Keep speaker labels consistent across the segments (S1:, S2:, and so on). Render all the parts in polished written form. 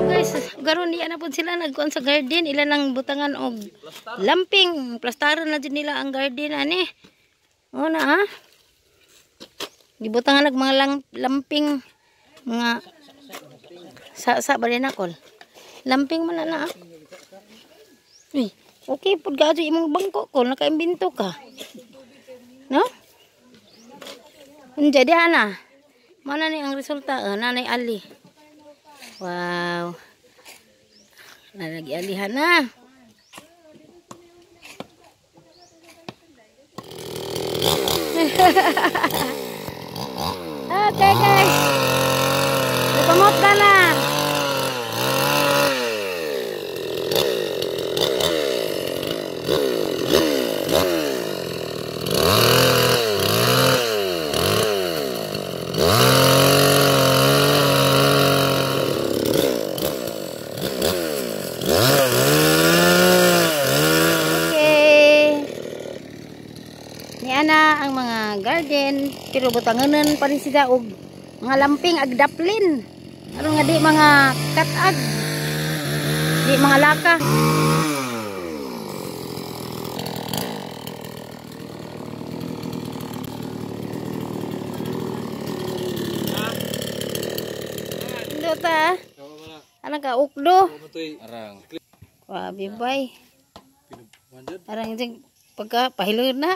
S1: Guys, garon niya na po sila nagkuan sa garden, ila nang butangan og lamping, plastaron na jud nila ang garden ani. O na ha. Gibutangan nag mga lamping, mga sa ba din akol. Lamping man na na. Uy, okay pud gadyo imong bangko kol, naka-imbento ka. No? Unja diha na. Mana ni ang resulta, nanay Ali. Wow. Nalagialihan na. Okay guys. Ipamot na na. Ang mga garden pero butanganan pa rin sila og mga lamping ag daplin aron nga di mga katag, di mga laka. Dota anang ka ukdo
S2: arang
S1: wabi bay arang jing pagka pahilod na.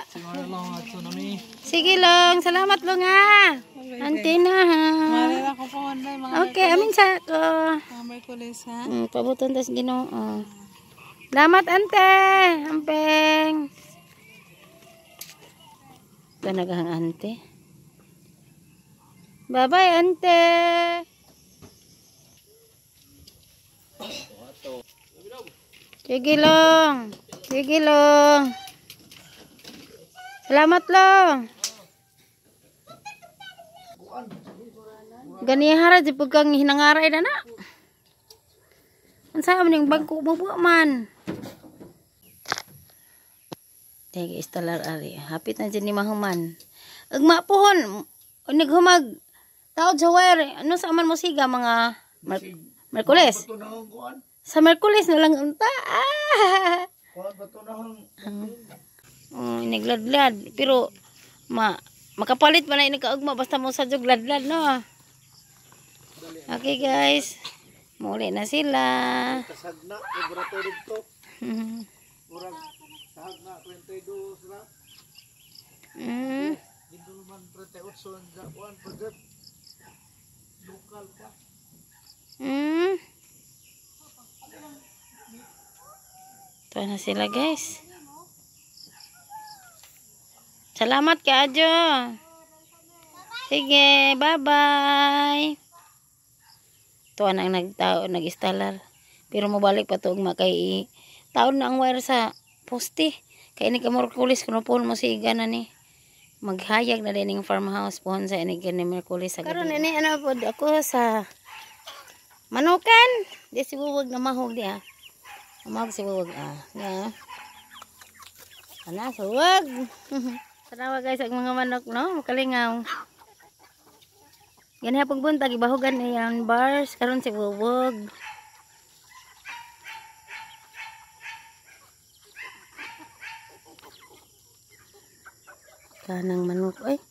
S1: Sige lang, salamat lang ha. Ante na ha. Okay, amin sa ko. Pabuton tas Ginoo. Salamat ante. Ampeng. Tanagang ante. Bye-bye ante. Sige lang. Sige lang. Salamat lang. Ganihara di pag kang hinangaray na na. Ang saan ning bangko mo buwa man. Teka, instalar ari. Hapit na dyan ni mahuman. Ugma pohon. Naghumag. Taod sa wire. Ano sa aman mo siga mga Merkules? Sa Merkules na lang unta. Ah! Oh, nagladlad pero makapalit man na nagkaugma basta mo sa ladlad no. Okay guys, muli na sila.
S3: Kasagna laboratory to. Murag sahag na 32 ra. Dito man 38 ang kuan project. Lokal pa.
S1: Ito na sila guys. Salamat ka, Adjo. Sige, bye-bye. Ito ang nagtao, nag-installer. Pero mabalik pa ito makay taon na ang wire sa poste. Kaya ni ka Merkulis, kuno po mo siga na ni. Maghayag na din yung farmhouse po sa ini ni Merkulis. Karon ini ano po ako sa manukan. Di si Buwag na mahog di ha. Mahog si Buwag ah. Yeah. Ana, suwag. Tanawa guys ang mga manok no, makalingaw. Ganyan pong buntag ibahugan ayan bars karon si Buwag. Kanang manok ay.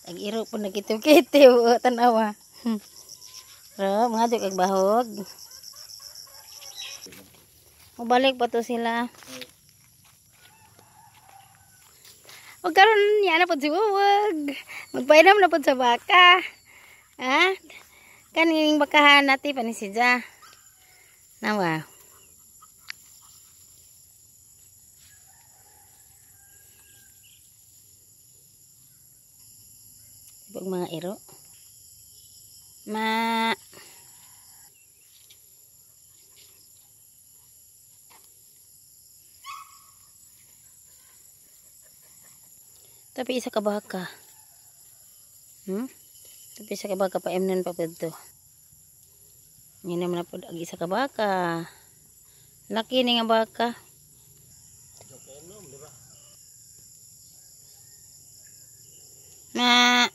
S1: Tag-iro po nagkitiw-kitiw tanawa. Pero mga jud kag bahog. Mobalik pa to sila. Og karon niya na pud si Buwag. Magpainom na pud sa baka. Ha? Kaning bakahan nati pa ni si Ja. Nawa. Pag mga iro. Ma. Tapi isa ka baka. Tapi isa ka baka pa emnon pa pud to. Ngin naman na pud ang isa ka baka. Laki ni nga baka. Ma.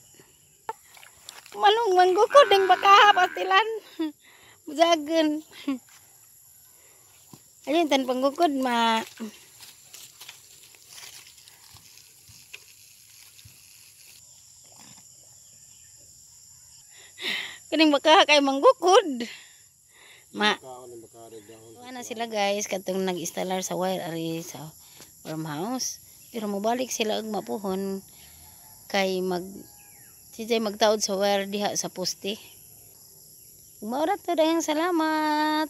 S1: Malung manggukod ng baka pastilan. Bujagan. Ayun tan panggukod, ma. Kaning baka kay manggukod. Ma.
S3: Kaon ng baka dahon.
S1: Tuwa na sila, guys, katong nag-installer sa wire ari sa farmhouse. Pero mobalik sila og mapuhon kay mag si Jay magtaod sa wire diha sa poste. Mao ra to, daghang salamat.